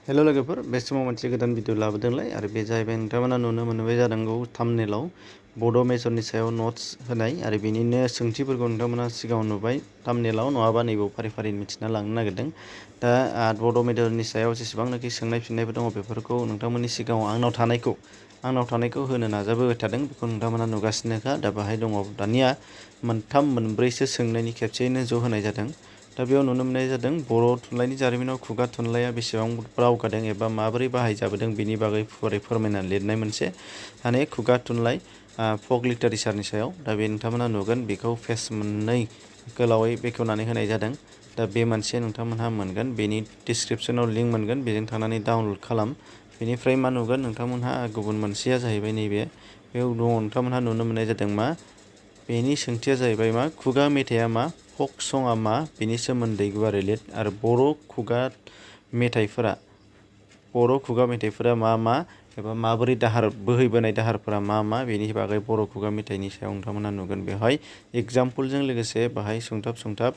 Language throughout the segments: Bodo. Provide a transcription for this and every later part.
हेलो लोगोफोर बे समाव मोनसे गोदान भिडिअ लाबोदोंलाय आरो बे जाहैबाय नोंथांमोना नुनो मोनबाय जानांगौ थाम्बनेलाव बड' मेजरनि सायाव नट्स होनाय आरो बेनिनो सोंथिफोरखौ नोंथांमोना सिगाङाव नुबाय थाम्बनेलाव नङाबा नैबेयाव फारि फारि मिथिना लांनो नागिरदों दा बड' मेजरनि सायाव जेसेबांनाखि सोंनाय फिननायफोर दङ बेफोरखौ नोंथांमोननि सिगाङाव आंनाव थानायखौ होनो नाजाबोबाय थादों बेखौ नोंथांमोना नुगासिनोखा दा बाहाय दङ दानिया मोनथाम मोनब्रैसो सोंनायनि खेबसेयैनो ज' होनाय जादों दा बेयाव नुनो मोननाय जादों बर' थुनलाइनि जारिमिनाव खुगा थुनलाइया बेसेबां दावगादों एबा माबोरै बाहायजाबोदों बेनि बागै फोरमायना लिरनाय मोनसे माने खुगा थुनलाइ फक लिटारेचारनि सायाव दा बे नोंथांमोना नुगोन बेखौ पेज मोननै गोलावै बेखेवनानै होनाय जादों दा बे मोनसे नोंथांमोनहा मोनगोन बेनि डिसक्रिपसनाव लिंक मोनगोन बेजों थांनानै डाउनलड खालाम बेनिफ्राय मा नुगोन नोंथांमोनहा गुबुन मोनसेया जाहैबाय नैबे बेयाव दङ नोंथांमोनहा नुनो मोननाय जादों मा बेनि सोंथिया जाहैबाय मा खुगा मेथाइया मा फक सङा मा बेनि सोमोन्दै गुवारै लिर आरो बर' खुगा मेथाइफोरा मा एबा माबोरै बोहैबोनाय दाहारफोरा मा बेनि बागै बर' खुगा मेथाइनि सायाव नोंथांमोना नुगोन बेवहाय एग्जाम्पलजों लोगोसे बाहाय सुंथाब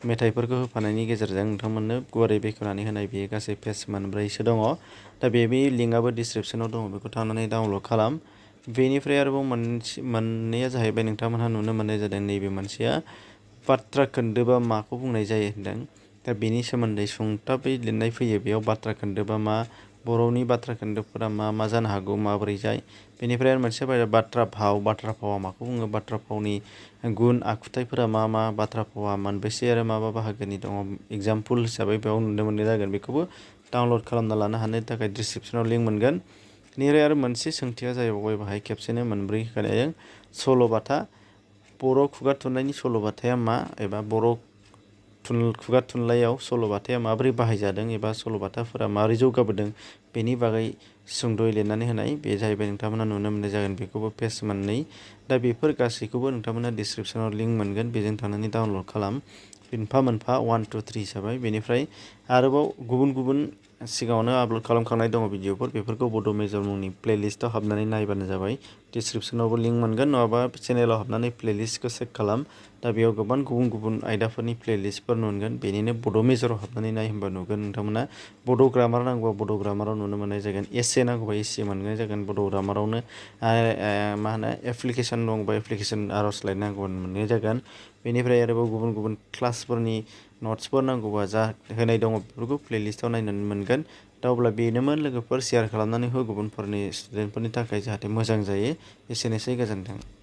मेथाइफोरखौ होफानायनि गेजेरजों नोंथांमोननो गुवारै बेखेवनानै होनाय बेयो गासै पेज मोनब्रैसो दङ दा बेनि लिंकआबो डिसक्रिपसनाव दङ बेखौ थांनानै डाउनलड खालाम बेनिफ्राय आरोबाव मोननैया जाहैबाय नोंथांमोनहा नुनो मोननाय जादों नैबे मोनसेया बाथ्रा खोन्दोबा माखौ बुंनाय जायो होनदों दा बेनि सोमोन्दै सुंथाबै लिरनाय फैयो बेयाव बाथ्रा खोन्दोबा मा बर'नि बाथ्रा खोन्दोबफोरा मा जानो हागौ माबोरै जाय बेनिफ्राय आरो मोनसे बाथ्रा भावा माखौ बुङो बाथ्रा भावनि गुन आखुथायफोरा मा बाथ्रा भावा मोनबेसे आरो मा बाहागोनि दङ एग्जाम्पल हिसाबै बेयाव नुनो मोननाय जागोन बेखौबो डाउनलड खालामना लानो हानो थाखाय डिसक्रिपसनाव लिंक मोनगोन बेनिफ्राय आरो मोनसे सोंथिया जाहैबाय बाहाय खेबसेनो मोनब्रै होनायजों सल'बाथा बर' खुगा थुनलाइनि सल'बाथाया मा एबा बर' खुगा थुनलाइयाव सल'बाथाया माबोरै बाहायजादों एबा सल'बाथाफोरा माबोरै जौगाबोदों बेनि बागै सुंद'यै लिरनानै होनाय बे जाहैबाय नोंथांमोना नुनो मोननाय जागोन बेखौबो पेज मोननै दा बेफोर गासैखौबो नोंथांमोना डिसक्रिपसनाव लिंक मोनगोन बेजों थांनानै डाउनलड खालाम मोनफा 1 2 3 हिसाबै बेनिफ्राय आरोबाव गुबुन सिगाङावनो आपल'ड खालामखांनाय दङ भिडिअफोर बेफोरखौ बड' मेजर मुंनि प्लेलिस्टआव हाबनानै नायबानो जाबाय डिसक्रिपसनावबो लिंक मोनगोन नङाबा चेनेलाव हाबनानै प्लेलिस्टखौ चेक खालाम दा बेयाव गोबां गुबुन आयदाफोरनि प्लेलिस्टफोर मोनगोन बेनिनो बड' मेजराव हाबनानै नाय होनबा नुगोन नोंथांमोना बड' ग्रामार नांगौबा बड' ग्रामाराव नुनो मोननाय जागोन एसे नांगौबा एसे मोननाय जागोन बड' ग्रामारावनो मा होनो एप्लिकेसन दंबा एप्लिकेसन आर'जलाइ नांगौबा मोननाय जागोन बेनिफ्राय आरोबाव गुबुन क्लासफोरनि नट्सफोर नांगौबा जा होनाय दङ बेफोरखौ प्लेलिस्टआव नायनानै मोनगोन दा अब्ला बेनोमोन लोगोफोर शेयार खालामनानै हो गुबुनफोरनि स्टुडेन्टफोरनि थाखाय जाहाथे मोजां जायो एसेनोसै गोजोन्थों।